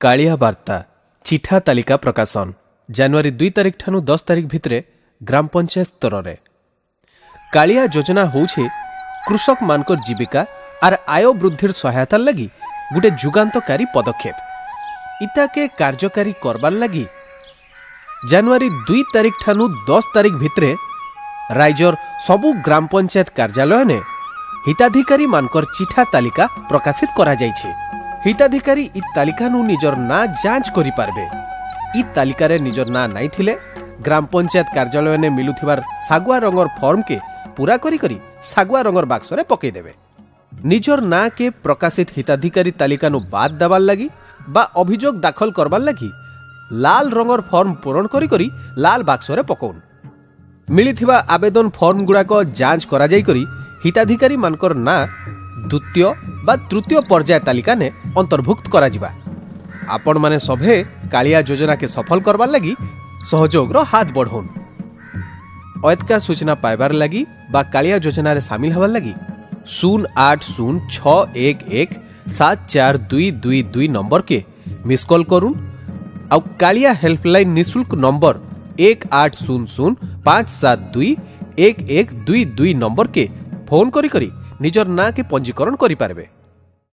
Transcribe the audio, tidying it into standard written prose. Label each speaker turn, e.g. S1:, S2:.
S1: କାଳିଆ ବାର୍ତ୍ତା ଚିଠା ତାଲିକା ପ୍ରକାଶନ ଜାନୁଆରୀ 2 ତାରିଖ ଠାନୁ 10 ତାରିଖ ଭିତରେ ଗ୍ରାମ ପଞ୍ଚାୟତ ସ୍ତରରେ। କାଳିଆ ଯୋଜନା ହେଉଛି କୃଷକମାନଙ୍କର ଜୀବିକା ଆର୍ ଆୟ ବୃଦ୍ଧିର ସହାୟତା ଲାଗି ଗୋଟେ ଯୁଗାନ୍ତକାରୀ ପଦକ୍ଷେପ। ଇତାକେ କାର୍ଯ୍ୟକାରୀ କରବାର୍ ଲାଗି ଜାନୁଆରୀ 2 ତାରିଖ ଠାନୁ 10 ତାରିଖ ଭିତରେ ରାଜ୍ୟର ସବୁ ଗ୍ରାମ ପଞ୍ଚାୟତ କାର୍ଯ୍ୟାଳୟନେ ହିତାଧିକାରୀ ମାନଙ୍କର ଚିଠା ତାଲିକା ପ୍ରକାଶିତ କରାଯାଇଛି। ହିତାଧିକାରୀ ଇ ତାଲିକାନୁ ନିଜର ନାଁ ଯାଞ୍ଚ କରିପାରିବେ। ଇ ତାଲିକାରେ ନିଜର ନାଁ ନାଇଁ ଥିଲେ ଗ୍ରାମ ପଞ୍ଚାୟତ କାର୍ଯ୍ୟାଳୟନେ ମିଲୁଥିବାର ଶାଗୁଆ ରଙ୍ଗର ଫର୍ମକେ ପୂରା କରି କରି ଶାଗୁଆ ରଙ୍ଗର ବାକ୍ସରେ ପକେଇଦେବେ। ନିଜର ନାଁକେ ପ୍ରକାଶିତ ହିତାଧିକାରୀ ତାଲିକାନୁ ବାଦ ଦେବାର୍ ଲାଗି ବା ଅଭିଯୋଗ ଦାଖଲ କରବାର୍ ଲାଗି ଲାଲ ରଙ୍ଗର ଫର୍ମ ପୂରଣ କରି କରି ଲାଲ ବାକ୍ସରେ ପକଉନ୍। ମିଳିଥିବା ଆବେଦନ ଫର୍ମ ଗୁଡ଼ାକ ଯାଞ୍ଚ କରାଯାଇକରି ହିତାଧିକାରୀ ମାନଙ୍କର ନାଁ ଦ୍ୱିତୀୟ ବା ତୃତୀୟ ପର୍ଯ୍ୟାୟ ତାଲିକାନେ ଅନ୍ତର୍ଭୁକ୍ତ କରାଯିବା। ଆପଣମାନେ ସଭେ କାଳିଆ ଯୋଜନାକେ ସଫଳ କରବାର୍ ଲାଗି ସହଯୋଗର ହାତ ବଢ଼ଉନ୍। ଅୟତ୍କା ସୂଚନା ପାଇବାର ଲାଗି ବା କାଳିଆ ଯୋଜନାରେ ସାମିଲ ହେବାର ଲାଗି 08061174222 ନମ୍ବରକେ ମିସ୍ କଲ୍ କରୁନ୍ ଆଉ କାଳିଆ ହେଲ୍ପଲାଇନ୍ ନିଃଶୁଳ୍କ ନମ୍ବର 18005721122 ନମ୍ବରକେ ଫୋନ୍ କରି କରି ନିଜର ନାଁକେ ପଞ୍ଜୀକରଣ କରିପାରିବେ।